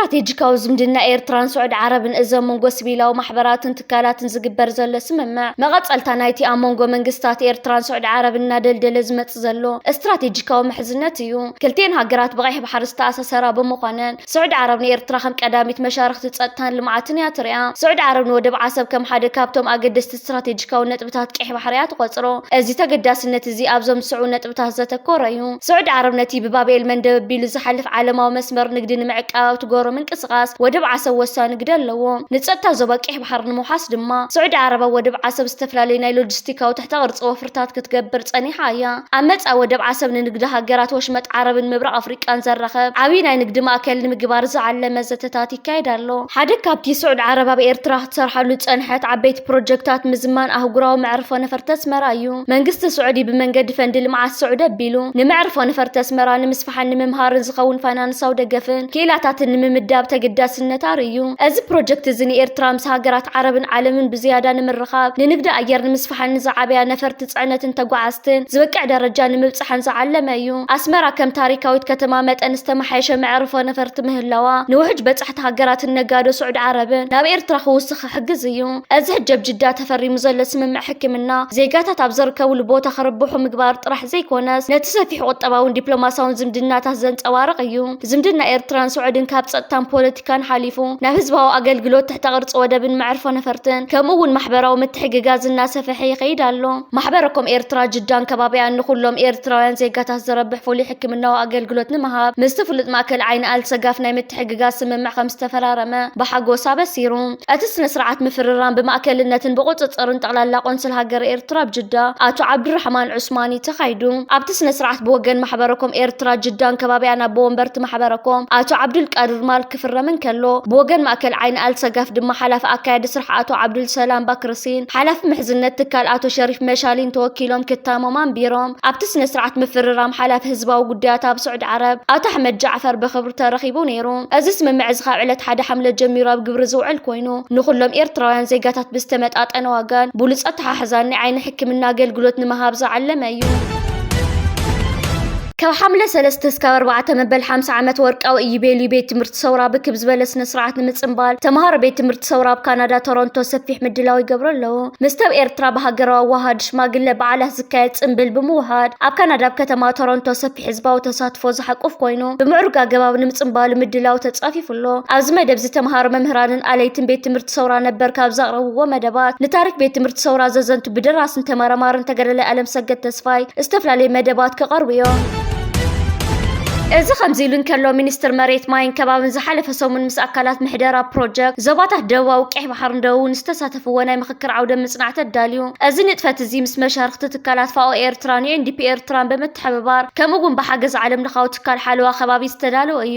ስትራቴጂካዊ ዝምድና ኤርትራን ስዑዲ ዓረብን፣ እዚ ኣብ መንጎ ሲቪላዊ ማሕበራትን ትካላትን ዝግበር ዘሎ ስምምዕ፣ መቐጸልታ ናይቲ ኣብ መንጎ መንግስታት ኤርትራን ስዑዲ ዓረብን እናደልደለ ዝመጽእ ዘሎ ስትራቴጂካዊ ምሕዝነት እዩ። ክልቲኤን ሃገራት ብቐይሕ ባሕሪ ዝተኣሳሰራ ብምዃነን፣ ስዑዲ ዓረብ ንኤርትራ ከም ቀዳሚት መሻርኽቲ ጸጥታን ልምዓትን እያ ትሪኣ። ስዑዲ ዓረብ ንወደብ ዓሰብ ከም ሓደ ካብቶም ኣገደስቲ ስትራቴጂካዊ ነጥብታት ቀይሕ ባሕሪ እያ ትቖጽሮ። እዚ ተገዳስነት እዚ ኣብዞም ዝስዕቡ ነጥብታት ዘተኮረ እዩ። ስዑዲ ዓረብ ነቲ ብባብ ኤል መንደብ ኣቢሉ ዝሓልፍ ዓለማዊ መስመር ንግዲ ንምዕቃብ ኣብ ትገብሮ ምንቅስቓስ ወደብ ዓሰብ ወሳኒ ግደ ኣለዎ። ንጸጥታ ዞባ ቀይሕ ባሕሪ ንምውሓስ ድማ፣ ስዑዲ ዓረብ ኣብ ወደብ ዓሰብ ዝተፈላለዩ ናይ ሎጂስቲካዊ ትሕተ ቅርጺ ወፍርታት ክትገብር ጸኒሓ እያ። ኣብ መጻኢ ወደብ ዓሰብ ንንግዲ ሃገራት ወሽመጥ ዓረብን ምብራቕ ኣፍሪቃን ዘራኸብ ዓብዪ ናይ ንግዲ ማእከል ንምግባር ዝዓለመ ዘተታት ይካየድ ኣሎ። ሓደ ካብቲ ስዑዲ ዓረብ ኣብ ኤርትራ ክትሰርሓሉ ዝጸንሐት ዓበይቲ ፕሮጀክታት ምዝማን ኣህጉራዊ መዕርፎ ነፈርቲ ኣስመራ እዩ። መንግስቲ ስዑዲ ብመንገዲ ፈንዲ ልምዓት ስዑዲ ኣቢሉ፣ ንመዕርፎ ነፈርቲ ኣስመራ ንምስፋሕን ንምምሃርን ዝኸውን ፋይናንሳዊ ደገፍን ክኢላታትን ንምምዳብ ተገዳስነት ኣርእዩ። እዚ ፕሮጀክት እዚ ንኤርትራ ምስ ሃገራት ዓረብን ዓለምን ብዝያዳ ንምርኻብ፣ ንንግዲ ኣየር ንምስፋሕን ንዝዓበያ ነፈርቲ ጽዕነትን ተጓዓዝትን ዝበቅዕ ደረጃ ንምብጻሕን ዝዓለመ እዩ። ኣስመራ ከም ታሪካዊት ከተማ መጠን ዝተመሓየሸ መዕርፎ ነፈርቲ ምህላዋ፣ ንውሕጅ በጻሕቲ ሃገራትን ነጋዶ ስዑዲ ዓረብን ናብ ኤርትራ ክውስኽ ክሕግዝ እዩ። እዚ ሕጂ ኣብ ጅዳ ተፈሪሙ ዘሎ ስምምዕ ሕክምና፣ ዜጋታት ኣብ ዘርከብሉ ቦታ ክርብሑ ምግባር ጥራሕ ዘይኮነስ፣ ነቲ ሰፊሕ ቁጠባውን ዲፕሎማሳውን ዝምድናታት ዘንጸባርቕ እዩ። ዝምድና ኤርትራን ስዑድን ካብ ጸጥታን ፖለቲካን ሓሊፉ፣ ናብ ህዝባዊ ኣገልግሎት፣ ትሕተ ቅርጺ ወደብን መዕርፎ ነፈርትን፣ ከምኡ እውን ማሕበራዊ ምትሕግጋዝ እናሰፍሐ ይኸይድ ኣሎ። ማሕበረ ኮም ኤርትራ ጅዳን ከባቢኣን ንኹሎም ኤርትራውያን ዜጋታት ዘረብሕ ፍሉይ ሕክምናዊ ኣገልግሎት ንምሃብ፣ ምስቲ ፍሉጥ ማእከል ዓይኒ ኣልሰጋፍ ናይ ምትሕግጋዝ ስምምዕ ከም ዝተፈራረመ ብሓጎስ ኣበሲሩ። እቲ ስነ ስርዓት ምፍርራም ብማእከልነትን ብቁጽጽርን ጠቕላላ ቆንስል ሃገር ኤርትራ ኣብ ጅዳ ኣቶ ዓብዱራሕማን ዑስማኒ ተኻይዱ። ኣብቲ ስነ ስርዓት ብወገን ማሕበረ ኮም ኤርትራ ጅዳን ከባቢኣን ኣቦ ወንበርቲ ማሕበረ ኮም ኣቶ ዓብዱልቃድር ማል ክፍረም እንከሎ፣ ብወገን ማእከል ዓይኒ ኣልሰጋፍ ድማ ሓላፊ ኣካያዲ ስራሕ ኣቶ ዓብዱልሰላም ባክርሲን ሓላፊ ምሕዝነት ትካል ኣቶ ሸሪፍ መሻሊን ተወኪሎም ክታሞም ኣንቢሮም። ኣብቲ ስነ ስርዓት ምፍርራም ሓላፊ ህዝባዊ ጉዳያት ኣብ ስዑዲ ዓረብ ኣቶ ኣሕመድ ጃዕፈር ብኽብሪ ተረኺቡ ነይሩ። እዚ ስምምዕ እዚ ካብ ዕለት ሓደ ሓምለ ጀሚሩ ኣብ ግብሪ ዝውዕል ኮይኑ፣ ንኹሎም ኤርትራውያን ዜጋታት ብዝተመጣጠነ ዋጋን ብሉጽ ኣተሓሕዛን ናይ ዓይኒ ሕክምና ኣገልግሎት ንምሃብ ዝዓለመ እዩ። ካብ ሓምለ ሰለስተ እስካብ ኣርባዕተ መበል ሓምሳ ዓመት ወርቃዊ ኢዩቤልዩ ቤት ትምህርቲ ሰውራ ብክብ ዝበለ ስነ ስርዓት ንምጽንባል፣ ተምሃሮ ቤት ትምህርቲ ሰውራ ኣብ ካናዳ ቶሮንቶ ሰፊሕ ምድላው ይገብሩ ኣለዉ። ምስቲ ኣብ ኤርትራ ብሃገራዊ ኣዋሃድ ሽማግለ በዓላት ዝካየድ ጽንብል ብምውሃድ፣ ኣብ ካናዳ ኣብ ከተማ ቶሮንቶ ሰፊሕ ህዝባዊ ተሳትፎ ዝሓቁፍ ኮይኑ፣ ብምዕሩግ ኣገባብ ንምጽንባሉ ምድላው ተጻፊፉ ኣሎ። ኣብዚ መደብ እዚ ተምሃሮ፣ መምህራንን ኣለይትን ቤት ትምህርቲ ሰውራ ነበር ካብ ዘቕረብዎ መደባት፣ ንታሪክ ቤት ትምህርቲ ሰውራ ዘዘንቱ ብደራስን ተመራማርን ተጋዳላይ ኣለምሰገድ ተስፋይ ዝተፈላለዩ መደባት ክቐርቡ እዮም። እዚ ከምዚ ኢሉ እንከሎ፣ ሚኒስትር መሬት፣ ማይን ከባብን ዝሓለፈ ሰሙን ምስ ኣካላት ምሕደራ ፕሮጀክት ዞባታት ደቡባዊ ቀይሕ ባሕርን ደቡብን ዝተሳተፍዎ ናይ ምኽክር ዓውደ ምጽናዕቲ ኣዳልዩ። እዚ ንጥፈት እዚ ምስ መሻርኽቲ ትካላት ፋኦ ኤርትራን ዩ ኤን ዲ ፒ ኤርትራን ብምትሕብባር፣ ከምኡ እውን ብሓገዝ ዓለም ለኻዊ ትካል ሓለዋ ከባቢ ዝተዳለወ እዩ።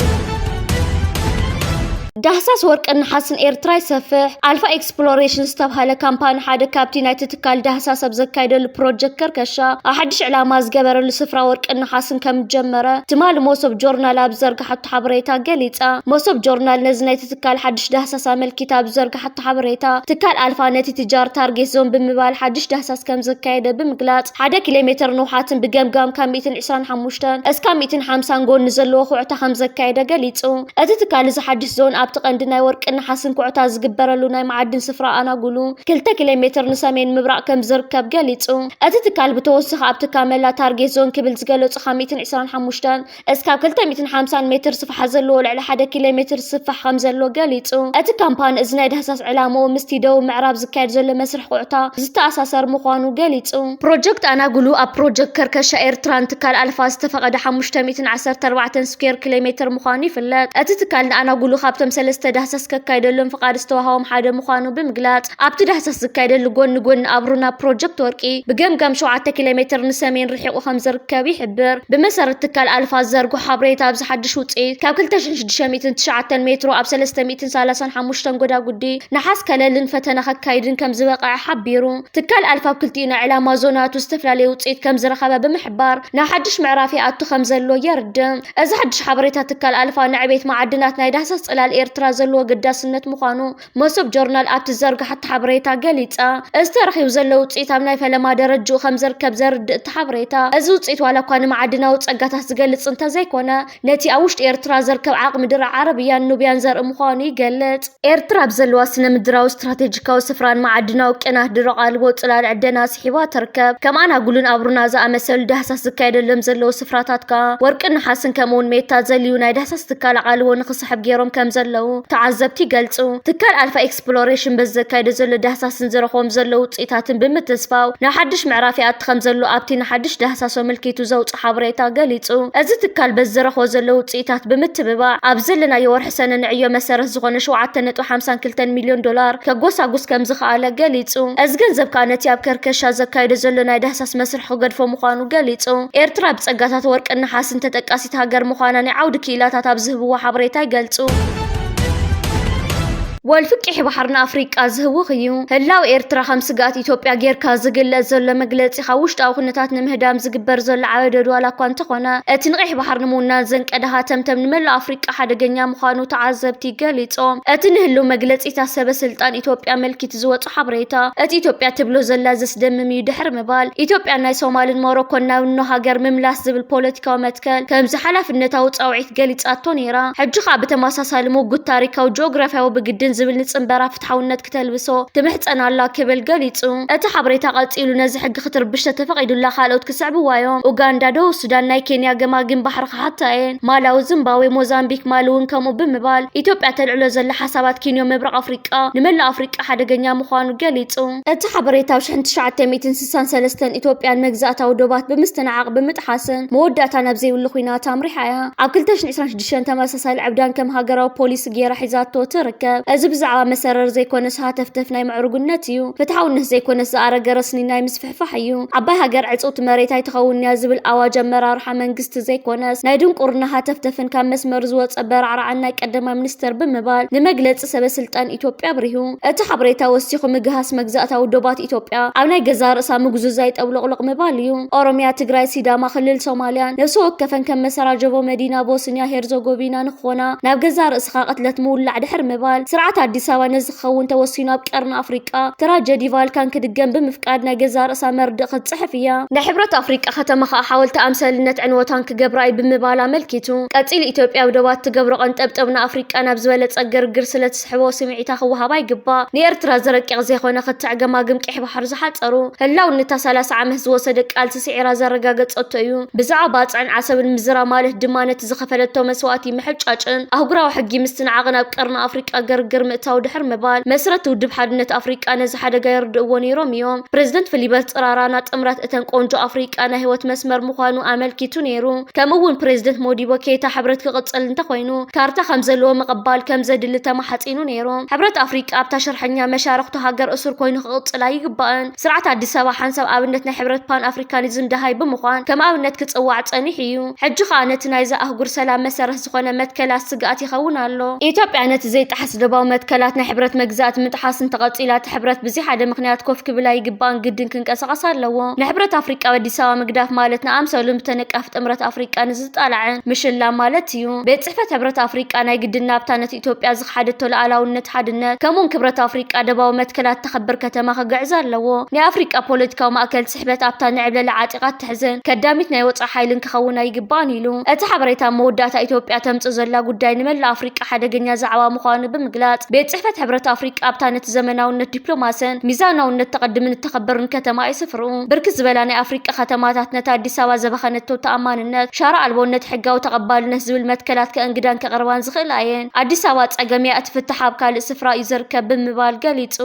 ዳህሳስ ወርቅን ነሓስን ኤርትራ ይሰፍሕ። ኣልፋ ኤክስፕሎሬሽን ዝተብሃለ ካምፓኒ ሓደ ካብቲ ናይቲ ትካል ዳህሳስ ኣብ ዘካየደሉ ፕሮጀክት ከርከሻ፣ ኣብ ሓድሽ ዕላማ ዝገበረሉ ስፍራ ወርቅን ነሓስን ከም ዝጀመረ ትማሊ መሶብ ጆርናል ኣብ ዝዘርግሓቶ ሓበሬታ ገሊጻ። መሶብ ጆርናል ነዚ ናይቲ ትካል ሓድሽ ዳህሳስ ኣመልኪታ ኣብ ዝዘርግሓቶ ሓበሬታ፣ ትካል ኣልፋ ነቲ ትጃር ታርጌት ዞን ብምባል ሓድሽ ዳህሳስ ከም ዘካየደ ብምግላጽ፣ ሓደ ኪሎ ሜትር ንውሓትን ብገምጋም ካብ ሚእትን ዕስራን ሓሙሽተን እስካብ ሚእትን ሓምሳን ጎኒ ዘለዎ ኩዕታ ከም ዘካየደ ገሊጹ። እቲ ትካል እዚ ሓድሽ ዞን ኣብቲ ቀንዲ ናይ ወርቅን ነሓስን ኩዕታ ዝግበረሉ ናይ መዓድን ስፍራ ኣናጉሉ ክልተ ኪሎ ሜትር ንሰሜን ምብራቕ ከም ዝርከብ ገሊጹ። እቲ ትካል ብተወሳኺ ኣብቲ ካመላ ታርጌት ዞን ክብል ዝገለጾ ካብ ሚእትን ዕስራን ሓሙሽተን እስካብ ክልተ ሚእትን ሓምሳን ሜትር ስፍሓት ዘለዎ ልዕሊ ሓደ ኪሎ ሜትር ዝስፋሕ ከም ዘሎ ገሊጹ። እቲ ካምፓኒ እዚ ናይ ዳህሳስ ዕላምኡ ምስቲ ደቡብ ምዕራብ ዝካየድ ዘሎ መስርሕ ኩዕታ ዝተኣሳሰር ምዃኑ ገሊጹ። ፕሮጀክት ኣናጉሉ ኣብ ፕሮጀክት ከርከሻ ኤርትራን ትካል ኣልፋ ዝተፈቐደ ሓሙሽተ ሚእትን ዓሰርተ ኣርባዕተን ስኩዌር ኪሎ ሜትር ምዃኑ ይፍለጥ። እቲ ትካል ንኣናጉሉ ካብቶም ሰለስተ ዳህሳስ ከካይደሎም ፍቓድ ዝተዋህቦም ሓደ ምዃኑ ብምግላጽ፣ ኣብቲ ዳህሳስ ዝካየደሉ ጎኒ ጎኒ ኣብ ሩና ፕሮጀክት ወርቂ ብገምጋም ሸውዓተ ኪሎ ሜትር ንሰሜን ርሒቑ ከም ዝርከብ ይሕብር። ብመሰረት ትካል ኣልፋ ዝዘርግሖ ሓበሬታ፣ ኣብዚ ሓድሽ ውጽኢት ካብ ክልተ ሽሕን ሽዱሽተ ሚእትን ትሽዓተን ሜትሮ ኣብ ሰለስተ ሚእትን ሰላሳን ሓሙሽተን ጎዳጉዲ ነሓስ ከለልን ፈተነ ከካይድን ከም ዝበቕዐ ሓቢሩ። ትካል ኣልፋ ኣብ ክልቲኡ ናይ ዕላማ ዞናቱ ዝተፈላለየ ውጽኢት ከም ዝረኸበ ብምሕባር፣ ናብ ሓድሽ ምዕራፍ ይኣቱ ከም ዘሎ የርድእ። እዚ ሓድሽ ሓበሬታ ትካል ኣልፋ ንዕቤት መዓድናት ናይ ዳህሳስ ጽላል ኤርትራ ዘለዎ ገዳስነት ምዃኑ መሶብ ጆርናል ኣብቲ ዘርግሓቶ ሓበሬታ ገሊጻ። እዚ ተረኺቡ ዘሎ ውጽኢት ኣብ ናይ ፈለማ ደረጅኡ ከም ዘርከብ ዘርድእ እቲ ሓበሬታ፣ እዚ ውጽኢት ዋላ እኳ ንመዓድናዊ ጸጋታት ዝገልጽ እንተዘይኮነ፣ ነቲ ኣብ ውሽጢ ኤርትራ ዘርከብ ዓቕሚ ድርዕ ዓረብያን ኑብያን ዘርኢ ምዃኑ ይገልጽ። ኤርትራ ብዘለዋ ስነ ምድራዊ ስትራቴጂካዊ ስፍራን መዓድናዊ ቅናት ድሮ ቃልቦ ጽላል ዕደና ስሒባ ትርከብ። ከም ኣናጉሉን ኣብሩና ዝኣመሰሉ ዳህሳስ ዝካየደሎም ዘለዉ ስፍራታት ከኣ ወርቅን ነሓስን ከምኡውን ሜታ ዘልዩ ናይ ዳህሳስ ትካል ኣቓልቦ ንኽስሕብ ገይሮም ከም ዘለዉ ተዓዘብቲ ይገልጹ። ትካል ኣልፋ ኤክስፕሎሬሽን በዚ ዘካየዶ ዘሎ ዳህሳስን ዝረኽቦም ዘለዉ ውጽኢታትን ብምትስፋው ናብ ሓድሽ ምዕራፍ ይኣቲ ከም ዘሎ ኣብቲ ንሓድሽ ዳህሳስ ኣመልኪቱ ዘውጽኦ ሓበሬታ ገሊጹ። እዚ ትካል በዚ ዝረኽቦ ዘሎ ውጽኢታት ብምትብባዕ ኣብ ዘለናዮ ወርሒ ሰነ ንዕዮ መሰረት ዝኾነ ሸውዓተ ነጥቢ ሓምሳን ክልተን ሚልዮን ዶላር ከጎሳጉስ ከም ዝኸኣለ ገሊጹ። እዚ ገንዘብ ከኣ ነቲ ኣብ ከርከሻ ዘካየዶ ዘሎ ናይ ዳህሳስ መስርሕ ክገድፎ ምዃኑ ገሊጹ። ኤርትራ ብጸጋታት ወርቅን ነሓስን ተጠቃሲት ሃገር ምዃና ናይ ዓውዲ ክኢላታት ኣብ ዝህብዎ ሓበሬታ ይገልጹ። ወልፊ ቀይሕ ባሕሪ ንኣፍሪቃ ዝህውኽ እዩ። ህላው ኤርትራ ከም ስግኣት ኢትዮጵያ ጌርካ ዝግለጽ ዘሎ መግለጺ ካብ ውሽጣዊ ኩነታት ንምህዳም ዝግበር ዘሎ ዓወደድ ዋላ እኳ እንተኾነ፣ እቲ ንቀይሕ ባሕሪ ንምውናን ዘንቀደ ሃተምተም ንመላእ ኣፍሪቃ ሓደገኛ ምዃኑ ተዓዘብቲ ገሊጾም። እቲ ንህልው መግለጺታት ሰበ ስልጣን ኢትዮጵያ ኣመልኪቱ ዝወጸ ሓበሬታ፣ እቲ ኢትዮጵያ ትብሎ ዘላ ዘስደምም እዩ ድሕሪ ምባል፣ ኢትዮጵያን ናይ ሶማልን ሞሮኮን ናብ ኖ ሃገር ምምላስ ዝብል ፖለቲካዊ መትከል ከምዚ ሓላፍነታዊ ጻውዒት ገሊጻቶ ነይራ። ሕጂ ከኣ ብተመሳሳሊ ምጉት ታሪካዊ ጂኦግራፊያዊ ብግድን ዝብል ንጽንበራ ፍትሓውነት ክተልብሶ ትምሕጸን ኣላ ክብል ገሊጹ። እቲ ሓበሬታ ቀጺሉ፣ ነዚ ሕጊ ክትርብሽ ተተፈቒዱላ ካልኦት ክስዕብዋ እዮም። ኡጋንዳ፣ ደቡብ ሱዳን፣ ናይ ኬንያ ገማግም ባሕሪ ክሓታ እየን። ማላዊ፣ ዚምባብዌ፣ ሞዛምቢክ፣ ማሊ እውን ከምኡ ብምባል ኢትዮጵያ ተልዕሎ ዘላ ሓሳባት ኪንዮ ምብራቕ ኣፍሪቃ ንመላእ ኣፍሪቃ ሓደገኛ ምዃኑ ገሊጹ። እቲ ሓበሬታ ኣብ ሽሕን ትሽዓተ ሚእትን ስሳን ሰለስተን ኢትዮጵያን መግዛእታዊ ዶባት ብምስትንዓቕ ብምጥሓስን መወዳእታ ናብ ዘይብሉ ኲናት ኣምሪሓ እያ። ኣብ ክልተ ሽሕን ዕስራን ሽዱሽተን ተመሳሳሊ ዕብዳን ከም ሃገራዊ ፖሊሲ ገይራ ሒዛቶ ትርከብ። እዚ ብዛዕባ መሰረር ዘይኮነስ ሃተፍተፍ ናይ ምዕሩግነት እዩ። ፍትሓውነት ዘይኮነስ ዝኣረገ ረስኒ ናይ ምስፍሕፋሕ እዩ። ዓባይ ሃገር ዕጽውቲ መሬት ኣይትኸውን'ያ ዝብል ኣዋጅ ኣመራርሓ መንግስቲ ዘይኮነስ ናይ ድንቁርና ሃተፍተፍን ካብ መስመር ዝወጸ በራዕራዕን ናይ ቀዳማይ ሚኒስተር ብምባል ንመግለጺ ሰበ ስልጣን ኢትዮጵያ ኣብሪሁ። እቲ ሓበሬታ ወሲኹ ምግሃስ መግዛእታዊ ዶባት ኢትዮጵያ ኣብ ናይ ገዛእ ርእሳ ምጉዝዛይ ጠብሎቕሎቕ ምባል እዩ። ኦሮሚያ፣ ትግራይ፣ ሲዳማ፣ ክልል ሶማልያን ነፍሲ ወከፈን ከም መሰራጀቦ መዲና ቦስንያ ሄርዞጎቪና ንክኾና ናብ ገዛእ ርእስኻ ቅትለት ምውላዕ ድሕር ምባል፣ ስርዓት ኣዲስ ኣበባ ነዚ ክኸውን ተወሲኑ ኣብ ቀርኒ ኣፍሪቃ ትራጀዲ ቫልካን ክድገም ብምፍቃድ ናይ ገዛእ ርእሳ መርድእ ክትጽሕፍ እያ። ናይ ሕብረት ኣፍሪቃ ከተማ ከኣ ሓወልቲ ኣምሳልነት ዕንወታን ክገብራ እዩ ብምባል ኣመልኪቱ። ቀጺሉ ኢትዮጵያ ኣብ ዶባት ትገብሮ ቀንጠብጠብ ንኣፍሪቃ ናብ ዝበለጸ ግርግር ስለ ትስሕቦ ስምዒታ ክወሃባ ይግባእ። ንኤርትራ እዚ ረቂቕ ዘይኮነ ክትዕ ገማግም ቀይሕ ባሕሪ ዝሓጸሩ፣ ህላውነታ ሰላሳ ዓመት ዝወሰደ ቃልሲ ስዒራ ዘረጋገጸቶ እዩ። ብዛዕባ ባጽዕን ዓሰብን ምዝራ ማለት ድማ ነቲ ዝኸፈለቶ መስዋእቲ ምሕጫጭን ኣህጉራዊ ሕጊ ምስትንዓቕን ኣብ ቀርኒ ኣፍሪቃ ግርግር ምእታው ድሕር ምባል፣ መስረቲ ውድብ ሓድነት ኣፍሪቃ ነዚ ሓደጋ ይርድእዎ ነይሮም እዮም። ፕሬዝደንት ፊሊበርት ጽራራና ጥምረት እተን ቆንጆ ኣፍሪቃ ናይ ህይወት መስመር ምዃኑ ኣመልኪቱ ነይሩ። ከምኡ እውን ፕሬዝደንት ሞዲቦ ኬታ ሕብረት ክቕጽል እንተኾይኑ ካርታ ከም ዘለዎ ምቕባል ከም ዘድሊ ተማሓጺኑ ነይሩ። ሕብረት ኣፍሪቃ ኣብታ ሸርሐኛ መሻርኽቱ ሃገር እሱር ኮይኑ ክቕጽል ኣይግባእን። ስርዓት ኣዲስ ኣበባ ሓንሳብ ኣብነት ናይ ሕብረት ፓን ኣፍሪካኒዝም ደሃይ ብምዃን ከም ኣብነት ክጽዋዕ ጸኒሑ እዩ። ሕጂ ከኣ ነቲ ናይዛ ኣህጉር ሰላም መሰረት ዝኾነ መትከላት ስግኣት ይኸውን ኣሎ። ኢትዮጵያ ነቲ ዘይጠሓስ ዶባዊ መትከላት ናይ ሕብረት መግዛእቲ ምጥሓስ እንተቐጺላ፣ እቲ ሕብረት ብዘይ ሓደ ምኽንያት ኮፍ ክብል ኣይግባእን፣ ግድን ክንቀሳቐስ ኣለዎ። ንሕብረት ኣፍሪቃ ኣብ ኣዲስ ኣበባ ምግዳፍ ማለት ንኣምሰሉን ብተነቃፊ ጥምረት ኣፍሪቃ ንዝጣላዕን ምሽላ ማለት እዩ። ቤት ጽሕፈት ሕብረት ኣፍሪቃ ናይ ግድን ናብታ ነቲ ኢትዮጵያ ዝኸሓደቶ ሉዓላውነት፣ ሓድነት፣ ከምኡውን ክብረት ኣፍሪቃ ደባዊ መትከላት ተኸብር ከተማ ክግዕዝ ኣለዎ። ናይ ኣፍሪቃ ፖለቲካዊ ማእከል ስሕበት ኣብታ ንዕብለላ ዓጢቓ እትሕዝን ከዳሚት ናይ ወጻኢ ሓይልን ክኸውን ኣይግባእን ኢሉ። እቲ ሓበሬታ ኣብ መወዳእታ ኢትዮጵያ ተምጽእ ዘላ ጉዳይ ንመላእ ኣፍሪቃ ሓደገኛ ዛዕባ ምዃኑ ብምግላጽ፣ ቤት ጽሕፈት ሕብረት ኣፍሪቃ ኣብታ ነቲ ዘመናውነት ዲፕሎማስን ሚዛናውነት ተቐድምን እተኸበርን ከተማ እዩ ስፍርኡ። ብርክት ዝበላ ናይ ኣፍሪቃ ከተማታት ነታ ኣዲስ ኣበባ ዘባኸነቶ ተኣማንነት፣ ሻራ ኣልቦነት፣ ሕጋዊ ተቐባልነት ዝብል መትከላት ከእንግዳን ከቕርባን ዝኽእላ እየን። ኣዲስ ኣበባ ጸገም እያ፣ እቲ ፍታሕ ኣብ ካልእ ስፍራ እዩ ዝርከብ ብምባል ገሊጹ።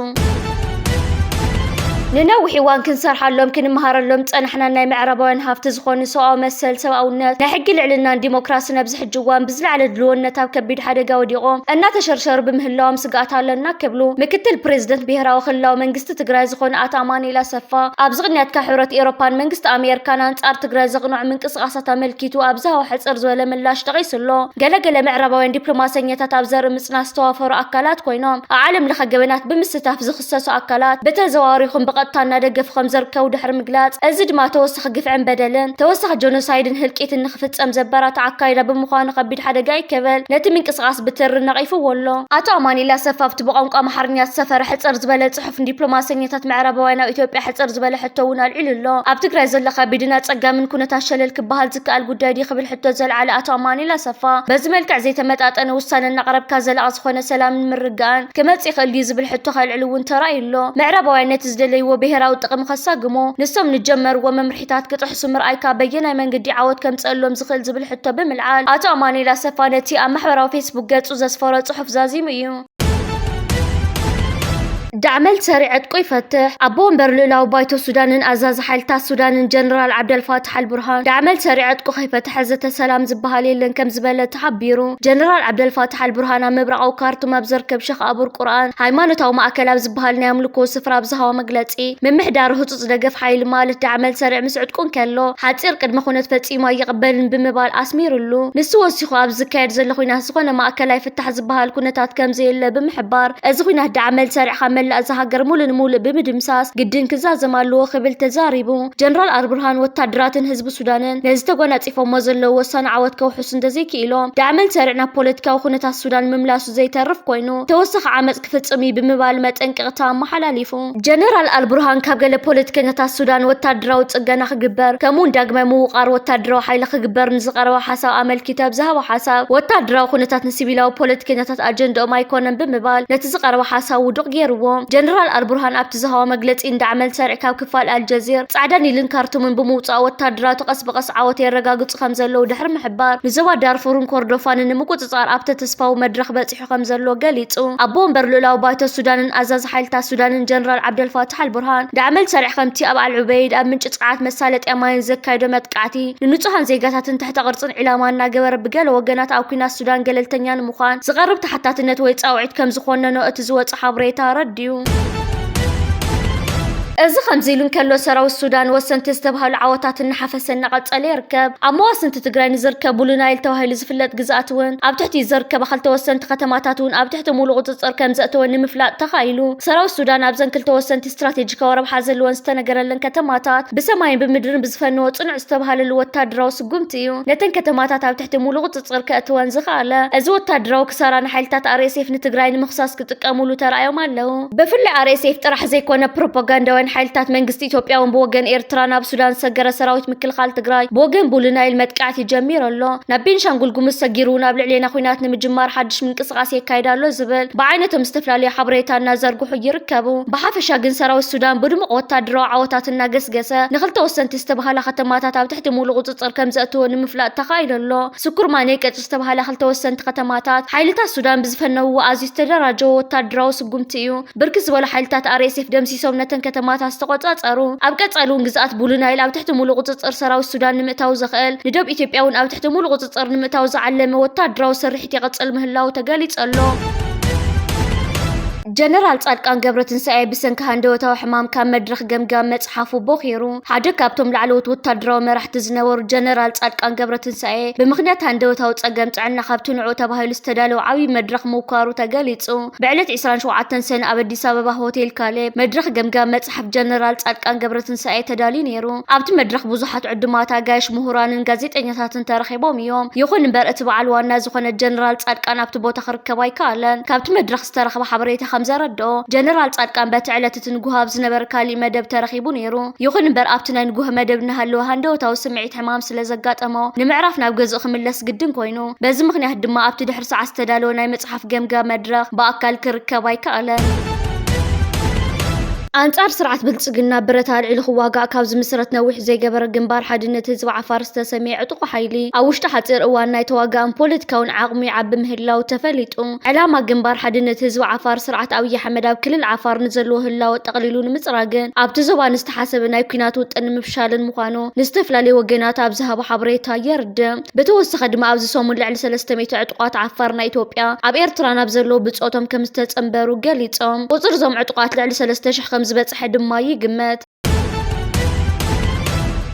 ንነዊሕ እዋን ክንሰርሓሎም ክንመሃረሎም ዝጸናሕናን ናይ ምዕራባውያን ሃፍቲ ዝኾኑ ሰብኣዊ መሰል፣ ሰብኣውነት፣ ናይ ሕጊ ልዕልናን ዲሞክራስን ኣብዚ ሕጂ እዋን ብዝለዓለ ድልውነት ኣብ ከቢድ ሓደጋ ወዲቖም እናተሸርሸሩ ብምህላዎም ስግኣት ኣለና ክብሉ ምክትል ፕሬዝደንት ብሄራዊ ክልላዊ መንግስቲ ትግራይ ዝኾኑ ኣቶ ኣማኑኤል ኣሰፋ ኣብዚ ቅንያት ካብ ሕብረት ኤውሮፓን መንግስቲ ኣሜሪካን ኣንጻር ትግራይ ዘቕንዑ ምንቅስቓሳት ኣመልኪቱ ኣብ ዝሃቦ ሕጽር ዝበለ ምላሽ ጠቒሱ ኣሎ። ገለገለ ምዕራባውያን ዲፕሎማሰኛታት ኣብ ዘርኢ ምጽናት ዝተዋፈሩ ኣካላት ኮይኖም፣ ኣብ ዓለም ለኸ ገበናት ብምስታፍ ዝኽሰሱ ኣካላት ብተዘዋዋሪ ይኹን ብቐጥታ እናደገፉ ከም ዘርከቡ ድሕሪ ምግላጽ፣ እዚ ድማ ተወሳኺ ግፍዕን በደልን ተወሳኺ ጆኖሳይድን ህልቂትን ንክፍጸም ዘበራትዕ ኣካይዳ ብምዃኑ ከቢድ ሓደጋ ይከበል ነቲ ምንቅስቃስ ብትሪ ነቒፍዎ ኣሎ። ኣቶ ኣማኑኤል ኣሰፋ ኣብቲ ብቋንቋ ኣምሓርኛ ዝሰፈረ ሕጽር ዝበለ ጽሑፍ ንዲፕሎማሰኛታት ምዕራባውያን ኣብ ኢትዮጵያ ሕጽር ዝበለ ሕቶ እውን ኣልዒሉ ኣሎ። ኣብ ትግራይ ዘሎ ከቢድን ኣጸጋምን ኩነታት ሸለል ክበሃል ዝከኣል ጉዳይ ድዩ ክብል ሕቶ ዘልዓለ ኣቶ ኣማኑኤል ኣሰፋ፣ በዚ መልክዕ ዘይተመጣጠነ ውሳነ እናቕረብካ ዘላቒ ዝኾነ ሰላምን ምርግጋእን ክመጽእ ይኽእል ድዩ ዝብል ሕቶ ከልዕል እውን ተራእዩ ኣሎ። ምዕራባውያን ነቲ ዝደለይዎ ብሄራዊ ጥቕሚ ከሳግሞ ንሶም ንጀመርዎ መምርሒታት ክጥሕሱ ምርኣይካ በየናይ መንገዲ ዓወት ከምጸሎም ዝኽእል ዝብል ሕቶ ብምልዓል ኣቶ ኣማኑኤል ኣሰፋ ነቲ ኣብ ማሕበራዊ ፌስቡክ ገጹ ዘስፈሮ ጽሑፍ ዛዚሙ እዩ። ዳዕመል ሰሪዕ ዕጥቁ ይፈትሕ። ኣቦ ወንበር ልኡላዊ ባይቶ ሱዳንን ኣዛዚ ሓይልታት ሱዳንን ጀነራል ዓብደልፋታሕ ኣልቡርሃን ዳዕመል ሰሪዕ ዕጥቁ ከይፈትሐ ዘተ ሰላም ዝበሃል የለን ከም ዝበለ ተሓቢሩ። ጀነራል ዓብደልፋታሕ ኣልቡርሃን ኣብ ምብራቓዊ ካርቱም ኣብ ዝርከብ ሸኽ ኣቡር ቁርኣን ሃይማኖታዊ ማእከል ኣብ ዝበሃል ናይ ኣምልኮ ስፍራ ኣብ ዝሃቦ መግለጺ፣ ምምሕዳሩ ህጹጽ ደገፍ ሓይሊ ማለት ዳዕመል ሰሪዕ ምስ ዕጥቁ እንከሎ፣ ሓጺር ቅድመ ኩነት ፈጺሙ ኣይቕበልን ብምባል ኣስሚሩሉ። ንሱ ወሲኹ፣ ኣብ ዝካየድ ዘሎ ኲናት ዝኾነ ማእከላይ ፍታሕ ዝበሃል ኩነታት ከም ዘየለ ብምሕባር፣ እዚ ኲናት ዳዕመል ሰሪዕ ካብ መላእ እዛ ሃገር ሙሉእ ንሙሉእ ብምድምሳስ ግድን ክዛዘም ኣለዎ ክብል ተዛሪቡ። ጀነራል ኣልቡርሃን ወታደራትን ህዝቢ ሱዳንን ነዚ ተጎናጺፎሞ ዘለዉ ወሳኒ ዓወት ከውሕሱ እንተዘይክኢሎም፣ ዳዕመል ሰሪዕ ናብ ፖለቲካዊ ኩነታት ሱዳን ምምላሱ ዘይተርፍ ኮይኑ፣ ተወሳኺ ዓመጽ ክፍጽም እዩ ብምባል መጠንቀቕታ ኣመሓላሊፉ። ጀነራል ኣልቡርሃን ካብ ገለ ፖለቲከኛታት ሱዳን ወታደራዊ ጽገና ክግበር፣ ከምኡውን ዳግማይ ምውቓር ወታደራዊ ሓይሊ ክግበር ንዝቐረበ ሓሳብ ኣመልኪቱ ኣብ ዝሃቦ ሓሳብ፣ ወታደራዊ ኩነታት ንሲቪላዊ ፖለቲከኛታት ኣጀንድኦም ኣይኮነን ብምባል ነቲ ዝቐረበ ሓሳብ ውዱቕ ገይርዎ። ጀነራል ኣልቡርሃን ኣብቲ ዝሃቦ መግለጺ፣ ንዳዕመል ሰሪዕ ካብ ክፋል ኣልጀዚር፣ ጻዕዳ ኒልን ካርቱምን ብምውጻእ ወታደራቱ ቀስ ብቐስ ዓወት የረጋግጹ ከም ዘለዉ ድሕሪ ምሕባር፣ ንዞባ ዳርፉርን ኮርዶፋንን ንምቁጽጻር ኣብ ተተስፋዊ መድረኽ በጺሑ ከም ዘሎ ገሊጹ። ኣቦ ወንበር ልኡላዊ ባይቶ ሱዳንን ኣዛዚ ሓይልታት ሱዳንን ጀነራል ዓብደልፋታሕ ኣልቡርሃን፣ ዳዕመል ሰሪዕ ከምቲ ኣብ ኣልዑበይድ ኣብ ምንጪ ጸዓት መሳለጥያ ማይን ዘካየዶ መጥቃዕቲ ንንጹሃን ዜጋታትን ትሕተ ቅርጽን ዒላማ እናገበረ ብገለ ወገናት ኣብ ኲናት ሱዳን ገለልተኛ ንምዃን ዝቐርብ ተሓታትነት ወይ ጻውዒት ከም ዝኾነኖ እቲ ዝወጸ ሓበሬታ ኣረዲኡ። እዚ ከምዚ ኢሉ እንከሎ፣ ሰራዊት ሱዳን ወሰንቲ ዝተባህሉ ዓወታት እናሓፈሰ እናቐጸለ ይርከብ። ኣብ መዋስንቲ ትግራይ ንዝርከብ ብሉ ናይል ተባሂሉ ዝፍለጥ ግዝኣት እውን ኣብ ትሕቲ ዝርከባ ክልተ ወሰንቲ ከተማታት እውን ኣብ ትሕቲ ሙሉእ ቁጽጽር ከም ዘእተወ ንምፍላጥ ተኻኢሉ። ሰራዊት ሱዳን ኣብዘን ክልተ ወሰንቲ ስትራቴጂካዊ ረብሓ ዘለወን ዝተነገረለን ከተማታት ብሰማይን ብምድርን ብዝፈነወ ጽኑዕ ዝተባህለሉ ወታደራዊ ስጉምቲ እዩ ነተን ከተማታት ኣብ ትሕቲ ሙሉእ ቁጽጽር ከእትወን ዝኸኣለ። እዚ ወታደራዊ ክሳራ ንሓይልታት ኣር ኤስ ኤፍ ንትግራይ ንምኽሳስ ክጥቀሙሉ ተራእዮም ኣለዉ። ብፍላይ ኣር ኤስ ኤፍ ጥራሕ ዘይኮነ፣ ፕሮፓጋንዳውያን ሓይልታት መንግስቲ ኢትዮጵያ እውን ብወገን ኤርትራ ናብ ሱዳን ዝሰገረ ሰራዊት ምክልኻል ትግራይ ብወገን ብሉ ናይል መጥቃዕቲ ጀሚሩ ኣሎ። ናብ ቤንሻንጉል ጉሙዝ ሰጊሩ እውን ኣብ ልዕሌና ኲናት ንምጅማር ሓድሽ ምንቅስቃስ የካይድ ኣሎ ዝብል ብዓይነቶም ዝተፈላለዩ ሓበሬታ እናዘርግሑ ይርከቡ። ብሓፈሻ ግን ሰራዊት ሱዳን ብድሙቕ ወታደራዊ ዓወታት እናገስገሰ ንክልተ ወሰንቲ ዝተባህላ ከተማታት ኣብ ትሕቲ ሙሉእ ቁጽጽር ከም ዘእተወ ንምፍላጥ ተኻኢሉ ኣሎ። ስኩርማኔ ቀጭ ዝተባህላ ክልተ ወሰንቲ ከተማታት ሓይልታት ሱዳን ብዝፈነውዎ ኣዝዩ ዝተደራጀወ ወታደራዊ ስጉምቲ እዩ ብርክት ዝበሉ ሓይልታት ኣር ኤስ ኤፍ ደምሲሶም ነተን ከተማታት ዝተቆጻጸሩ። ኣብ ቀጻሊ እውን ግዝኣት ብሉ ናይል ኣብ ትሕቲ ሙሉእ ቁጽጽር ሰራዊት ሱዳን ንምእታው ዘኽእል ንደብ ኢትዮጵያ እውን ኣብ ትሕቲ ሙሉእ ቁጽጽር ንምእታው ዝዓለመ ወታደራዊ ስርሒት ይቕጽል ምህላው ተገሊጹ ኣሎ። ጀነራል ጻድቃን ገብረትንሳኤ ብሰንኪ ሃንደበታዊ ሕማም ካብ መድረኽ ገምጋም መጽሓፉ ቦኺሩ። ሓደ ካብቶም ላዕለዎት ወታደራዊ መራሕቲ ዝነበሩ ጀነራል ጻድቃን ገብረትንሳኤ ብምኽንያት ሃንደበታዊ ጸገም ጥዕና ካብቲ ንዕኡ ተባሂሉ ዝተዳለወ ዓብዪ መድረኽ ምውካሩ ተገሊጹ። ብዕለት ዕስራን ሸውዓተን ሰነ ኣብ ኣዲስ ኣበባ ሆቴል ካሌብ መድረኽ ገምጋም መጽሓፍ ጀነራል ጻድቃን ገብረትንሳኤ ተዳልዩ ነይሩ። ኣብቲ መድረኽ ብዙሓት ዕዱማት ኣጋይሽ፣ ምሁራንን ጋዜጠኛታትን ተረኺቦም እዮም። ይኹን እምበር እቲ በዓል ዋና ዝኾነ ጀነራል ጻድቃን ኣብቲ ቦታ ክርከብ ኣይከኣለን። ካብቲ መድረኽ ዝተረኽበ ሓበሬታ ከም ዘረድኦ፣ ጀነራል ጻድቃን በቲ ዕለት እቲ ንጉሆ ኣብ ዝነበረ ካሊእ መደብ ተረኺቡ ነይሩ። ይኹን እምበር ኣብቲ ናይ ንጉሆ መደብ እናሃለወ ሃንደበታዊ ስምዒት ሕማም ስለ ዘጋጠሞ ንምዕራፍ ናብ ገዝኡ ክምለስ ግድን ኮይኑ። በዚ ምኽንያት ድማ ኣብቲ ድሕሪ ሰዓት ዝተዳለወ ናይ መጽሓፍ ገምጋም መድረኽ ብኣካል ክርከብ ኣይከኣለን። ኣንጻር ስርዓት ብልጽግና ብረት ኣልዒሉ ክዋጋእ ካብ ዝምስረት ነዊሕ ዘይገበረ ግንባር ሓድነት ህዝቢ ዓፋር ዝተሰምየ ዕጡቕ ሓይሊ ኣብ ውሽጢ ሓጺር እዋን ናይ ተዋጋእን ፖለቲካውን ዓቕሙ ይዓቢ ምህላው ተፈሊጡ። ዕላማ ግንባር ሓድነት ህዝቢ ዓፋር ስርዓት ኣብይ ኣሕመድ ኣብ ክልል ዓፋር ንዘለዎ ህላወ ጠቕሊሉ ንምጽራግን ኣብቲ ዞባ ንዝተሓሰበ ናይ ኲናት ውጥን ንምፍሻልን ምዃኑ ንዝተፈላለዩ ወገናት ኣብ ዝሃቦ ሓበሬታ የርድእ። ብተወሳኺ ድማ ኣብዚ ሰሙን ልዕሊ ሰለስተ ሚእቲ ዕጡቓት ዓፋር ናይ ኢትዮጵያ ኣብ ኤርትራ ናብ ዘለዉ ብጾቶም ከም ዝተጸንበሩ ገሊጾም። ቁጽሪ እዞም ዕጡቓት ልዕሊ ሰለስተ ሽሕ ከም ዝበጽሐ ድማ ይግመት።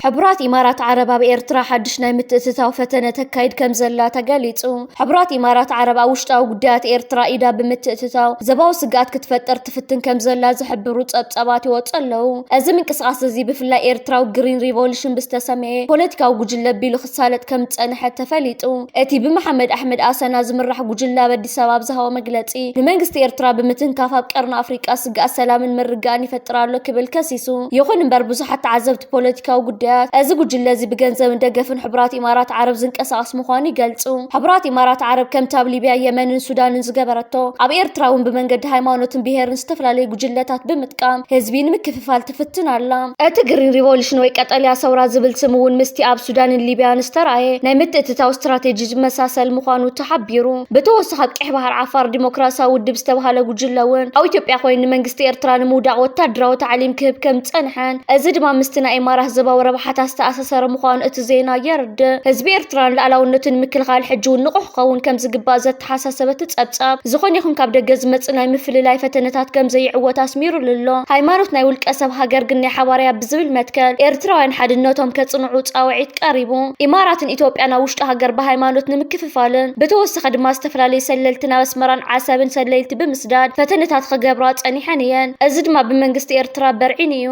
ሕቡራት ኢማራት ዓረብ ኣብ ኤርትራ ሓድሽ ናይ ምትእትታው ፈተነ ተካይድ ከም ዘላ ተገሊጹ። ሕቡራት ኢማራት ዓረብ ኣብ ውሽጣዊ ጉዳያት ኤርትራ ኢዳ ብምትእትታው ዘባዊ ስግኣት ክትፈጥር ትፍትን ከም ዘላ ዝሕብሩ ጸብጻባት ይወጹ ኣለዉ። እዚ ምንቅስቓስ እዚ ብፍላይ ኤርትራዊ ግሪን ሪቮሉሽን ብዝተሰመየ ፖለቲካዊ ጉጅለ ቢሉ ክሳለጥ ከም ዝጸንሐ ተፈሊጡ። እቲ ብመሓመድ ኣሕመድ ኣሰና ዝምራሕ ጉጅለ ኣብ ኣዲስ ኣበባ ኣብ ዝሃቦ መግለጺ፣ ንመንግስቲ ኤርትራ ብምትንካፍ ኣብ ቀርኒ ኣፍሪቃ ስግኣት ሰላምን ምርግጋእን ይፈጥር ኣሎ ክብል ከሲሱ። ይኹን እምበር ብዙሓት ተዓዘብቲ ፖለቲካዊ ጉዳያት እዚ ጉጅለ እዚ ብገንዘብን ደገፍን ሕቡራት ኢማራት ዓረብ ዝንቀሳቐስ ምዃኑ ይገልጹ። ሕቡራት ኢማራት ዓረብ ከምቲ ኣብ ሊብያ፣ የመንን ሱዳንን ዝገበረቶ ኣብ ኤርትራ እውን ብመንገዲ ሃይማኖትን ብሄርን ዝተፈላለዩ ጉጅለታት ብምጥቃም ህዝቢ ንምክፍፋል ትፍትን ኣላ። እቲ ግሪን ሪቮሉሽን ወይ ቀጠልያ ሰውራ ዝብል ስም እውን ምስቲ ኣብ ሱዳንን ሊብያን ዝተራእየ ናይ ምትእትታው ስትራቴጂ ዝመሳሰል ምዃኑ ተሓቢሩ። ብተወሳኺ ኣብ ቀይሕ ባሕሪ ዓፋር ዲሞክራሲያዊ ውድብ ዝተባህለ ጉጅለ እውን ኣብ ኢትዮጵያ ኮይኑ ንመንግስቲ ኤርትራ ንምውዳቕ ወታደራዊ ታዕሊም ክህብ ከም ዝጸንሐን እዚ ድማ ምስቲ ናይ ኢማራት ህዝባዊ ረብሓታት ዝተኣሳሰረ ምዃኑ እቲ ዜና የርድእ። ህዝቢ ኤርትራን ሉዓላውነቱን ንምክልኻል ሕጂ እውን ንቑሕ ክኸውን ከም ዝግባእ ዘተሓሳሰበ እቲ ጸብጻብ፣ ዝኾነ ይኹን ካብ ደገ ዝመጽእ ናይ ምፍልላይ ፈተነታት ከም ዘይዕወት ኣስሚሩሉ ኣሎ። ሃይማኖት ናይ ውልቀ ሰብ፣ ሃገር ግን ናይ ሓባር እያ ብዝብል መትከል ኤርትራውያን ሓድነቶም ከጽንዑ ጻውዒት ቀሪቡ። ኢማራትን ኢትዮጵያን ኣብ ውሽጢ ሃገር ብሃይማኖት ንምክፍፋልን ብተወሳኺ ድማ ዝተፈላለዩ ሰለልቲ ናብ ኣስመራን ዓሰብን ሰለልቲ ብምስዳድ ፈተነታት ክገብራ ጸኒሐን እየን። እዚ ድማ ብመንግስቲ ኤርትራ በርዒኑ እዩ።